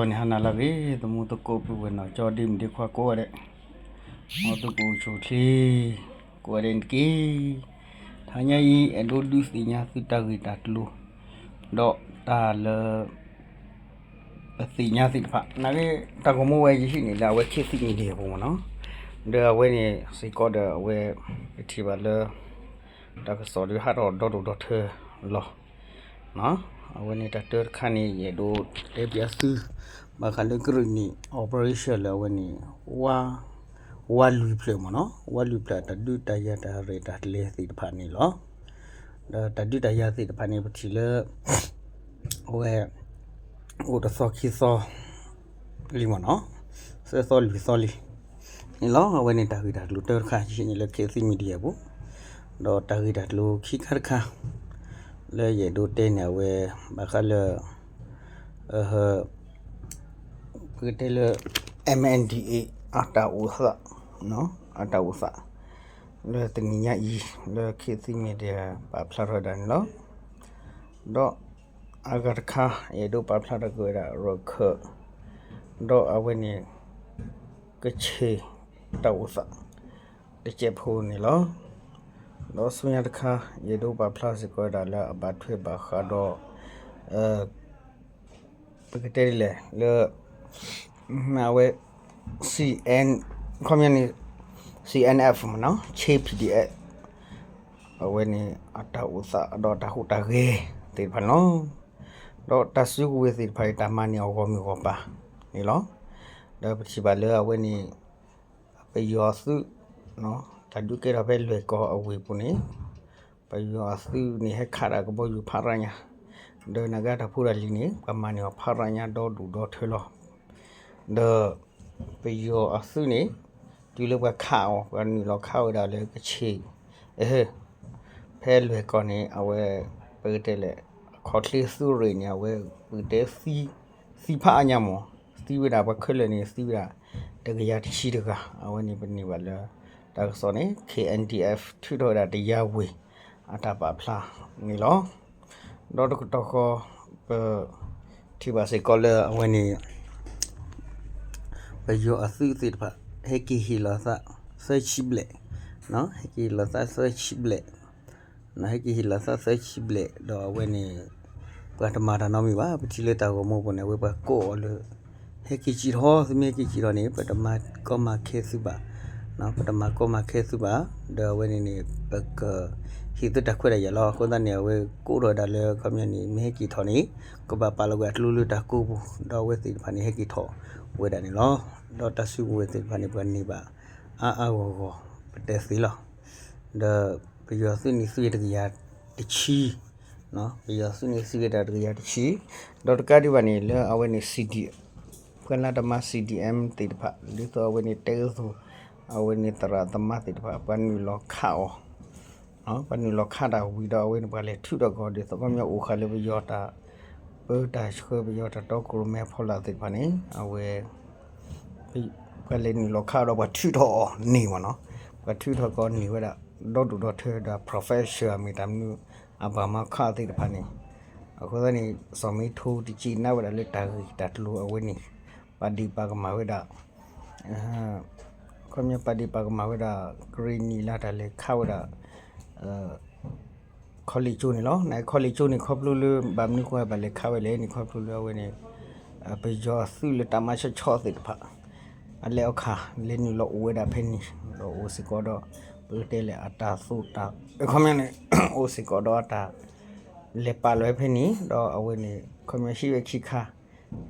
န့ၣ် ဟါနၤလၢအဂ့ၤ သမူသကိးပုၢ်ဝဲၢ်နီၢ်ကၠီဒ့မုၣ်ဒ့ခွါကိးဂၤဒဲး, မ်သုကအိၣ်ဆူၣ်အိၣ်ချ့ ကိးဂၤဒဲးန့ၣ်တက့ၢ်. တဟါညါအံၤ အဲၣ်ဒိးဒုးသ့ၣ်ညါသုတၢ်ဂ့ၢ်တၢ်ကျိၤ ဒီးတၢ်လၢ ပသ့ၣ်ညါသ့ၣ်တဖၣ် နာ်က့ တၢ်ဂီၤမူဝဲယဟံးန့ၢ်လၢအဝဲ ခေတ်သစ် Media အပူၤမ့ၢ်နီၤ, ဒီးအဝဲန့ၣ်စ့ၢ်ကီးဒီးအဝဲ ပထံၣ်ဘၣ်လၢ တၢ်ကစီၣ်ဒုးဟးထီၣ်ဒီဒူၣ်ဒီထၢလီၤ. အဝဲန့ၣ်တၢ်တၢတခါန့ၣ် ယအဲၣ်ဒိးတဲပၠးသု ဘၣ်ဃးလၢကရ့ၣ်နံၣ် operation လၢအဝဲန့ၣ် ဝါ ဝါလွံၢ်ဖျၢၣ်မ့ၢ်နီၤ, ဝါလွံၢ်ဖျၢၣ်အတၢ်ဒုးတၢ်ယၤတၢ်ရဲၣ်တၢ်ကျဲၤသ့ၣ်တဖၣ်န့ၣ်လီၤ. ဒီးတၢ်ဒုးတၢ်ယၤသ့ၣ်တဖၣ်န့ၣ် ပထံၣ်လၢ အဝဲ အိၣ်တသီခံသီလံမ့ၢ်နီၤ, သၢသီလွံၢ်သီလံန့ၣ်လီၤ. အဝဲန့ၣ်တၢ်ဂ့ၢ်တၢ်ကျိၤတၢတခါ ယဟံးန့ၢ်လၢ ခေတ်သစ် Media အပူၤ, ဒီးတၢ်ဂ့ၢ်တၢ်ကျိၤခံခါတခါ လၢယအဲၣ်ဒိးတဲန့ၣ် အဝဲ ဘၣ်ဃးလၢ ပကတဲလၢ MNDAA အတၢ်အိၣ်သး, အတၢ်အိၣ်သး လၢတနံၤညါအံၤ လၢ ခေတ်သစ် Media ပာ်ဖျါထီၣ်ဝဲဒၣ်န့ၣ်လီၤ. ဒီးအဂၤတခါ ယအဲၣ်ဒိးပာ်ဖျါထီၣ်က့ၤဝဲဒၣ် ရခၢၣ် ဒီးအဝဲန့ၣ် ကခ့ၣ် တၢ်အိၣ်သး တစဲးဖိန့ၣ်လီၤ. ဒီးဆူညါတခါ ယအဲၣ်ဒိးပာ်ဖျါစ့ၢ်ကီးဝဲဒၣ်လၢအဘၣ်ထွဲဘၣ်ဃးဒီး ပကတဲဒ်လဲၣ်လၢ အဝဲ CN ခီပညီန့ၣ် CNF မ့ၢ်နီၤ, Chin PDF အဝဲန့ၣ် အတၢ်အိၣ်သးဒီးတၢ်ဟူးတၢ်ဂဲၤသ့ၣ်တဖၣ်န့ၣ်လီၤ. ဒီးတၢ်စုကဝဲၤသ့ၣ်တဖၣ်အံၤ တၢ်မၤန့ၢ်အီၤဂီၢ်မုၢ်ဂီၢ်ပၤန့ၣ်လီၤ. ဒီးပထံၣ်ဘၣ်လၢအဝဲန့ၣ် ပယီၤအသုး တၢ်ဒုးကဲထီၣ်ဖဲလွဲၢ်ကီၢ်အဝ့ၢ်ပူၤန့ၣ် ပယီၤအသုးန့ၣ် ဟဲခးဒၣ်ကဘီယူၤဖးရၣ်ညါ, ဒီးနာ်က့တၢ်ဖိတၢ်လံၤန့ၣ် ပှၤမၤန့ၢ်အီၤဖးရၣ်ညါဒီဒူၣ်ဒီထၢလီၤ. ဒီးပယီၤအသုးန့ၣ် တုၤလၢပှၤခးအီၤ ပှၤနုာ်လီၤခးဝဲဒၣ်လၢကခ့ၣ် ဖဲလွဲၢ်ကီၢ်န့ၣ် အဝဲ ပကတဲလဲၣ် ခီၣ်ချ့သုးရ့ၣ်န့ၣ် အဝဲ ပကတဲ သံဖးအါညါမး, သံဝဲဒၣ်ပှၤခဲလၢာ်န့ၣ် သံဝဲဒၣ် တကယၤတဆံတဂၤ, အဝဲန့ၣ်ပန့ၢ်ဘၣ်လၢ တၢ်ကစီၣ်န့ၣ် KNDF ထုးထီၣ်ဝဲဒၣ်တယၤဝ့ၢ် အတၢ်ပာ်ဖျါန့ၣ်လီၤ. ဒီးတကတီၢ်ဃီ ပ ထံၣ်ဘၣ်စ့ၢ်ကီးလၢအဝဲန့ၣ် ပယီၤအသုးသ့ၣ်တဖၣ် ဟဲက့ၤဟ့ၣ်လီၤသးသၢဆံဘျဲၣ်, ဟဲက့ၤဟ့ၣ်လီၤသးသၢဆံဘျဲၣ်, ဟဲက့ၤဟ့ၣ်လီၤသးသၢဆံဘျဲၣ် ဒီးအဝဲန့ၣ် ပှၤတမၤတၢ်နီတမံၤဘၣ်. ပထံၣ်လၢတၢ်ဂီၤမူပူၤန့ၣ် အဝဲပှၤကိးအီၤလၢ ဟဲက့ၤစံၣ်ထီၣ်, သုမ့ၢ်ဟဲက့ၤစံၣ်ထီၣ်န့ၣ် ပတမၤကီမၤခဲသုဘၣ်, ပတမၤကီမၤခဲသုဘၣ်, ဒီးအဝဲန့ၣ်န့ၣ် ပကဟ့ၣ်သုတၢ်ခွဲးတၢ်ယာ်လီၤ. အဃိသတးန့ၣ် အဝဲကိးထီၣ်ဝဲဒၣ်လၢ ခီပညီန့ၣ် မ့ၢ်ဟဲက့ၤထီၣ်န့ၣ် ကဘၣ်ပာ်လီၤကွံာ်အကျိလၢတၢ်ကိးပူၤ, ဒီးအဝဲသ့ၣ်တဖၣ်န့ၣ် ဟဲက့ၤထီၣ်ဝဲဒၣ်န့ၣ်လီၤ. ဒီးတၢ်စုကဝဲၤသ့ၣ်တဖၣ်န့ၣ် ပှၤန့ၢ်ဘၣ်အါအါဂီၢ်ဂီၢ် ပတဲသ့လီၤ. ဒီးပယီၤသုးန့ၣ်သုတကယၤတဆံ, ပယီၤသုးန့ၣ်သုဝဲဒၣ်တကယၤတဆံ, ဒီးတကးဒံးဘၣ်န့ၣ် လၢအဝဲန့ၣ် ပှၤလၢတမၤ CDM သ့ၣ်တဖၣ် ဒ်သိးအဝဲန့ၣ်တဲအသိး အဝဲန့ၣ်သရၣ်သမါသ့ၣ်တဖၣ် ပှၤနုာ်လီၤခးအီၤ, ပှၤနုာ်လီၤခးတၢ်ဝံၤဒီး အဝဲန့ၣ်ပှၤလဲၤထုးထီၣ်ကီး ဒ်သိးခီပညီအိၣ်ဃာ်လၢပယီၤတၢ် ပၢတၢ်ဆှၢ ပယီၤတၢ်တီခိၣ်ရိၣ်မဲအဖီလာ်သ့ၣ်တဖၣ်န့ၣ် အဝဲ ပှၤလဲၤနုာ်လီၤခးဒီးပှၤထုးထီၣ်အီၤန့ၢ်မ့ၢ်နီၤ, ပှၤထုးထီၣ်ကီးန့ၢ်ဝဲဒၣ် ဒီဒူၣ်ဒီထၢဒီး professor အမ့ၢ်တၢ်မနုၤအဘၣ်မၤခးသ့ၣ်တဖၣ်န့ၣ်, အဃိသတးန့ၣ် စီၤမ့ထိတစံးနါဝဲဒၣ်လၢတၢ်ဂ့ၢ်တၢ်ကျိၤအဝဲန့ၣ် ပာ်ဒ့ၣ်ပာ်ကမၣ်ဝဲဒၣ် ခီပညီပာ်ဒ့ၣ်ပာ်ကမၣ်ဝဲဒၣ် ကရ့ၣ်နံၣ်လၢတၢ်လဲၤခးဝဲဒၣ် college ကၠိန့ၣ်လီၤ. နာ်က့ college ကၠိန့ၣ် ခီဖျိလၢ ဘၣ်မနုၤဃိဘၣ်လဲၤခးဝဲလဲၣ်န့ၣ် ခီဖျိလၢအဝဲန့ၣ် ပယီၤအသုးလၢတၢ်မၤဆီၣ်ဆီၣ်သ့ၣ်တဖၣ် အလဲၤအီၣ်ခၣ် လဲၤနုာ်လီၤအိၣ်ဝဲဒၣ်ဖဲန့ၣ် ဒီးအိၣ်စ့ၢ်ကီးဒီး ပကတဲလဲၣ် အတၢ်သိၣ်တၢ် ခီပညီန့ၣ် အိၣ်စ့ၢ်ကီးဒီးအတၢ် လဲၤပာ်လီၤဝဲဖဲန့ၣ် ဒီးအဝဲန့ၣ် ခီပညီဟံးဝဲခံခါ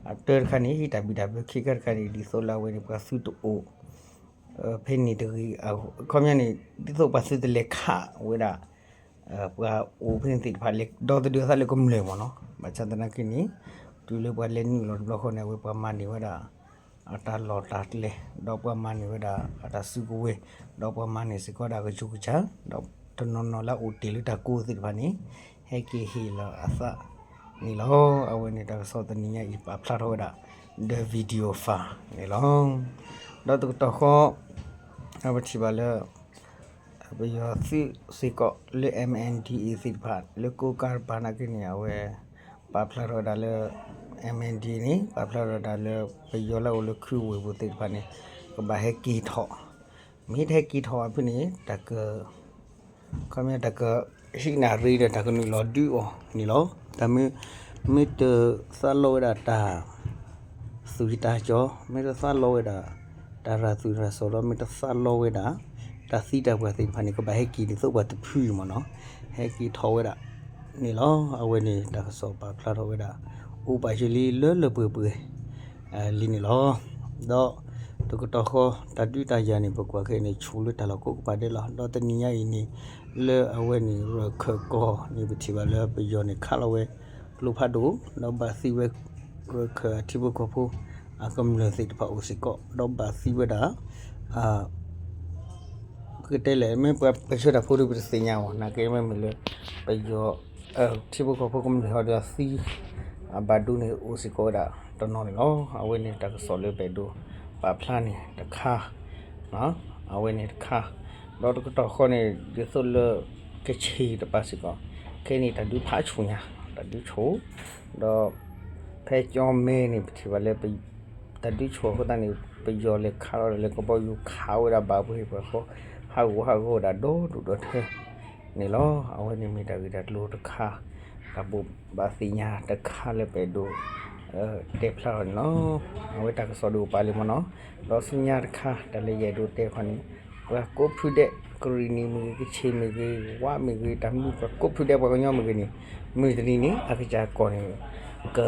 အတၢတခါန့ၣ် ဟံးတၢ်ဘံၣ်တၢ်ဘၢခံခါတခါန့ၣ် ဒ်သိးလၢအဝဲန့ၣ် ပှၤသုတအိၣ် ဖဲန့ၣ်တဂ့ၤ, ခီပညီန့ၣ် ဒ်သိးပှၤသုတလဲၤခးဝဲဒၣ် ပှၤအိၣ်ဖဲန့ၣ်သ့ၣ်တဖၣ် လဲၤဒီသဒၢသးလၢကမျၢၢ်မ့ၢ်နီၤ. ဘၣ်ဆၣ်သနာ်က့န့ၣ် တုၤလၢပှၤလဲၤနုာ်လီၤတဘျီဃီန့ၣ် အဝဲပှၤမၤန့ၢ်ဝဲဒၣ် အတၢ်လီၢ်တၢ်ကျဲ ဒီးပှၤမၤန့ၢ်ဝဲဒၣ်အတၢ်စုကဝဲၤ ဒီးပှၤမၤန့ၢ်စ့ၢ်ကီးဒၣ်ကစူးကစၢ် ဒီးတနီၤနီၤလၢအအိၣ်တ့ၢ်လၢတၢ်ကိးသ့ၣ်တဖၣ်န့ၣ် ဟဲက့ၤဟ့ၣ်လီၤအသးန့ၣ်လီၤ. အဝဲန့ၣ်တၢ်ကစီၣ်တနံၤညါအံၤ ပာ်ဖျါထီၣ်ဝဲဒၣ် The Video File န့ၣ်လီၤ. ဒီးတကတီၢ်ဃီ ပထံၣ်ဘၣ်လၢ ပယီၤသုးစ့ၢ်ကီးလၢ MNDAA သ့ၣ်တဖၣ် လၢကိးကါတပၤနာ်က့န့ၣ် အဝဲ ပာ်ဖျါထီၣ်ဝဲဒၣ်လၢ MNDAA န့ၣ် ပာ်ဖျါထီၣ်ဝဲဒၣ်လၢ ပယီၤလၢအအိၣ်လၢခုဝ့ၢ်ပူၤသ့ၣ်တဖၣ်န့ၣ် ကဘၣ်ဟဲက့ၤထီၣ်, မ့ၢ်တဟဲက့ၤထီၣ်အဖုၣ်န့ၣ် တၢ်က ခီပညီတၢ်ကဟံးနၢ်ရံၣ်ဒီးတၢ်ကနုာ်လီၤဒုးအီၤန့ၣ်လီၤ. တၢ်မ့ၢ်, မ့ၢ်တသးလီဝဲဒၣ်တၢ် သူၣ်ကံၢ်တၢ်ကီ, မ့ၢ်တသးလီဝဲဒၣ် တၢ်ရၤသူၣ်ရၤစီၤဒီး မ့ၢ်တသးလီဝဲဒၣ် တၢ်သံတၢ်ပှၢ်သ့ၣ်တဖၣ်န့ၣ် ကဘၣ်ဟဲက့ၤဒ်သိးပှၤတဖုအံၤမ့ၢ်နီၤ, ဟဲက့ၤထီၣ်ဝဲဒၣ်န့ၣ်လီၤ. အဝဲန့ၣ်တၢ်ကစီၣ်ပာ်ဖျါထီၣ်ဝဲဒၣ် အိၣ်ပာ်စၢၤလံလၢလၢပှဲၤပှဲၤ လံန့ၣ်လီၤ. ဒီးတကတီၢ်ဃီ တၢ်ဒုးတၢ်ယၤန့ၣ် ပကွၢ်ခဲအံၤန့ၣ် ဆူၣ်လၢတၢ်လီၢ်ကိးကပၤဒဲးလီၤ. ဒီးတနံၤညါအံၤန့ၣ် လၢအဝဲန့ၣ် ရၢၢ်ခၢၣ်ကီၢ်န့ၣ် ပထံၣ်ဘၣ်လၢပယီၤန့ၣ် ခးလီၤဝဲကျိဖးဒိၣ် ဒီးဘၣ်သံဝဲ ရၢၢ်ခၢၣ်အထံဖိကီၢ်ဖိ အကမျၢၢ်သ့ၣ်တဖၣ်အိၣ်စ့ၢ်ကီး ဒီးဘၣ်သံဝဲဒၣ် ပကတဲလဲၣ် မ့ၢ်ပှၤပၢဆှၢတၢ်ဖိဒီး ပတသ့ၣ်ညါအီၤ နာ်က့မ့မ့ၢ်လၢ ပယီၤ ထံဖိကီၢ်ဖိကမျၢၢ်ဟီဒီးသံ အဘၣ်ဒိန့ၣ် အိၣ်စ့ၢ်ကီးဝဲဒၣ်တနီၤန့ၣ်လီၤ. အဝဲန့ၣ်တၢ်ကစီၣ်လၢပအဲၣ်ဒိးပာ်ဖျါန့ၣ်တခါ, အဝဲန့ၣ်တခါ, ဒီးတကတီၢ်ဃီန့ၣ် ဒ်သိးလၢ ကခ့ၣ်တပၤစ့ၢ်ကီး, ခဲအံၤန့ၣ် တၢ်ဒုးဖးဆူၣ်ညါ, တၢ်ဒုးဆူၣ်, ဒီး ဖဲကၠီမဲန့ၣ် ပထံၣ်ဘၣ်လၢ တၢ်ဒုးဆူၣ်အဃိသတးန့ၣ် ပယီၤလဲၤခးလီၤဒီးလၢကဘီယူၤခးဝဲဒၣ်ဘၣ်ပှၤဟ့ၣ်ပှၤဃီ ဟးဂူာ်ဟးဂီၤဝဲဒၣ်ဒီဒူၣ်ဒီထၢန့ၣ်လီၤ. အဝဲန့ၣ်မ့ၢ်တၢ်ဂ့ၢ်တၢ်ကျိၤတခါ, တၢ်ဘိးဘၣ်သ့ၣ်ညါတခါလၢပအဲၣ်ဒိး တဲဖျါထီၣ်န့ၣ်လီၤ. အဝဲတၢ်ကစီၣ်ဒုးအိၣ်ပာ်လံမ့ၢ်နီၤ, ဒီးဆူညါတခါ တၢ်လၢယအဲၣ်ဒိးတဲခီန့ၣ် ပှၤကိးဖုဒဲး ကရံၣ်နံၣ်မ့ၢ်ဂ့ၤ ကခ့ၣ်မ့ၢ်ဂ့ၤ ဝါမ့ၢ်ဂ့ၤ တၢ်မနုၤပှၤကိးဖုဒဲးပှၤကညီမ့ၢ်ဂ့ၤန့ၣ် မုၢ်တနံၤန့ၣ် အကစၢ်ကီၢ်န့ၣ် က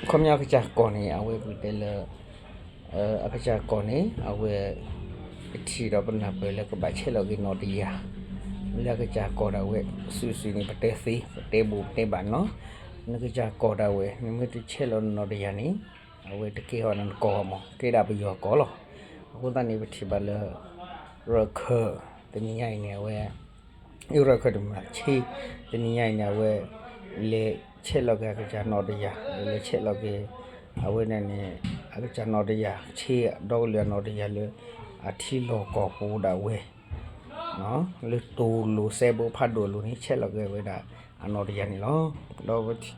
ခီပညီအကစၢ်ကီၢ်န့ၣ် အဝဲပကတဲလၢ အကစၢ်ကီၢ်န့ၣ် အဝဲ ပထံၣ်ဒီးပနၢ်ပၢၢ်လၢကဘၣ်ဆဲးလီၤက့ၤနီၣ်တယၢ် လၢအကစၢ်ကီၢ်ဒၣ်ဝဲ စုာ်စုာ်န့ၣ် ပတဲသ့ ပတဲဘိးပတဲဘၣ်နီၤ, နကစၢ်ကီၢ်ဒၣ်ဝဲ နမ့ၢ်တဆဲးလီၤနီၣ်တယၢ်န့ၣ် အဝဲတကဲထီၣ်နကီၢ်ဘၣ်မး ကဲဒၣ်ပယီၤကီၢ်လီၤ. အဃိသတးန့ၣ် ပထံၣ်ဘၣ်လၢ ရၢၢ်ခၢၣ် တနံၤညါအံၤန့ၣ် အဝဲ ရၢၢ်ခၢၣ်တမ့ၢ် ဆ့ တနံၤညါအံၤန့ၣ် အဝဲ လဲၤဆဲးလီၤက့ၤအကစၢ်နီၣ်တယၢ် လဲၤဆဲးလီၤက့ၤ အဝဲန့ၣ်န့ၣ် အကစၢ်နီၣ်တယၢ် ဆ့ဒီကလုာ်အနီၣ်တယၢ်လၢ အထံလီၢ်ကီၢ်ပူၤဒၣ်ဝဲ လၢတိၤလိၤစဲဘူးဖးဒိၣ်အလိၤန့ၣ် ဆဲးလီၤက့ၤဝဲဒၣ်အနီၣ်တယၢ်န့ၣ်လီၤ. ဒီး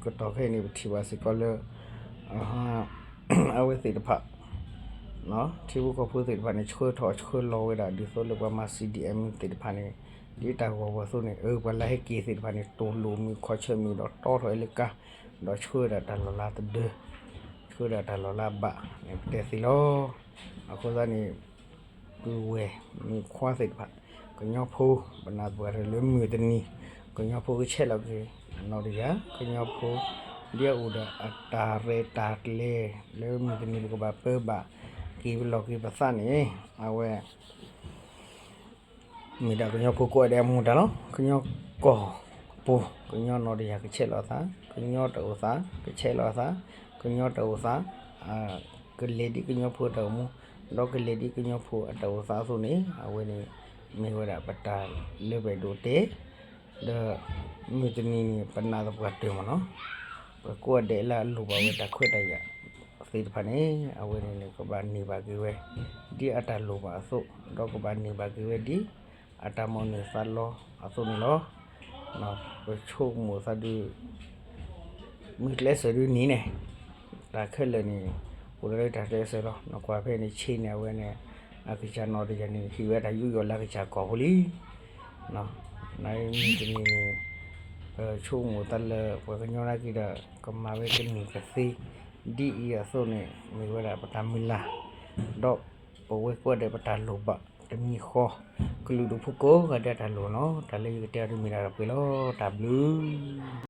ကတီၢ်ခဲအံၤန့ၣ် ပထံၣ်ဘၣ်စ့ၢ်ကီးလၢ အဝဲသ့ၣ်တဖၣ် ထံဖိကီၢ်ဖိသ့ၣ်တဖၣ်န့ၣ် ဆှၢထီၣ်ဆှၢလီၤဝဲဒၣ် ဒ်သိးလၢပှၤမၤ စီၣ်ဒံၣ်အဲၣ်မုၣ် သ့ၣ်တဖၣ်န့ၣ် ဒ်တၢ်ဂီၤဝဲအသိးန့ၣ် အပှၤလၢဟဲက့ၤသ့ၣ်တဖၣ်န့ၣ် တိၤလိၤမုၢ်ခီၣ်ဆၢမုၢ်ဒီးတီထီၣ်အလၢကါ ဒီးဆှၢဝဲဒၣ်တၢ်လီၤလးသဒၢ ဆှၢဝဲဒၣ်တၢ်လီၤလးဘၣ်န့ၣ် ပတဲသ့လီၤ. အဃိသတးန့ၣ် ပုၢ်ဝဲၢ်မုၣ်ခွါသ့ၣ်တဖၣ် ကညီဖိ ပနာ်ပှၤတၢၢ်လၢမုၢ်တနံၤ ကညီဖိကဆဲးလီၤက့ၤအနီၣ်တယၢ် ကညီဖိ ဒ်အအိၣ်ဒီးအတၢ်ရဲၣ်တၢ်ကျဲၤ လၢမုၢ်တနံၤပကဘၣ်ပၢဘၣ်က့ၤပလီၢ်က့ၤပသးန့ၣ် အဝဲ မ့ၢ်ဒၣ်ကညီဖိကိးဂၤဒဲးအမူဒါလီၤ. ကညီကီၢ်ပူၤ ကညီနီၣ်တယၢ်ကဆဲးလီၤအသး ကညီတၢ်အိၣ်သး ကဆဲးလီၤအသး ကညီတၢ်အိၣ်သး ကလဲၤဒ်ကညီဖိတၢ်အိၣ်မူ ဒီးကလဲၤဒ်ကညီဖိအတၢ်အိၣ်သးအသိးန့ၣ် အဝဲန့ၣ် မ့ၢ်ဝဲဒၣ်ပတၢ်လၢပအဲၣ်ဒိးတဲ ဒီး မုၢ်တနံၤန့ၣ် ပနာ်သပှၢ်တၢၢ်မ့ၢ်နီၤ ပှၤကိးဂၤဒဲးလၢအလိၣ်ဘၣ်ဝဲတၢ်ခွဲးတၢ်ယာ်သ့ၣ်တဖၣ်န့ၣ် အဝဲန့ၣ်န့ၣ် ကဘၣ်န့ၢ်ဘၣ်က့ၤဝဲ ဒ်အတၢ်လိၣ်ဘၣ်အသိး ဒီးကဘၣ်န့ၢ်ဘၣ်က့ၤဝဲဒ်အတၢ်မၤနၢၤသးလီအသိးန့ၣ်လီၤ. ပဆိကမိၣ်သးဒုး မုၢ်ကျဲးစၢးဒုးန့ၣ်န့ၣ် တၢ်ခဲလၢာ်န့ၣ် အိၣ်ဒီးလၢတၢ်ကျဲးစၢးလီၤ. နကွၢ်ဖဲန့ၣ် ဆ့န့ၣ် အဝဲန့ၣ် အကစၢ်နီၣ်တယၢ်န့ၣ် ဟ့ၣ်ဝဲတၢ်ယူးယီၣ်လၢအကစၢ်ကီၢ်ဖိလံ နမုၢ်တနံၤန့ၣ် ပဆိကမိၣ်သးလၢ ပှၤကညီနာ်က့ဒီး ကမၤဝဲကန့ၢ်ကသ့ ဒ်အံၤအသိးန့ၣ် မ့ၢ်ဝဲဒၣ်ပတၢ်မုၢ်လၢ် ဒီးပဝဲကိးဂၤဒဲးပတၢ်လိၣ်ဘၣ်တမံၤဃီ ကလုာ်ဒူၣ်ဖိကိးဂၤဒဲးတၢ်လိၣ်နီၤ တၢ်လၢယကတဲအီၤဒ်မ့ၢ်ဒၣ်တၢ်ပှဲၤလီၤ တၢ်ဘျုး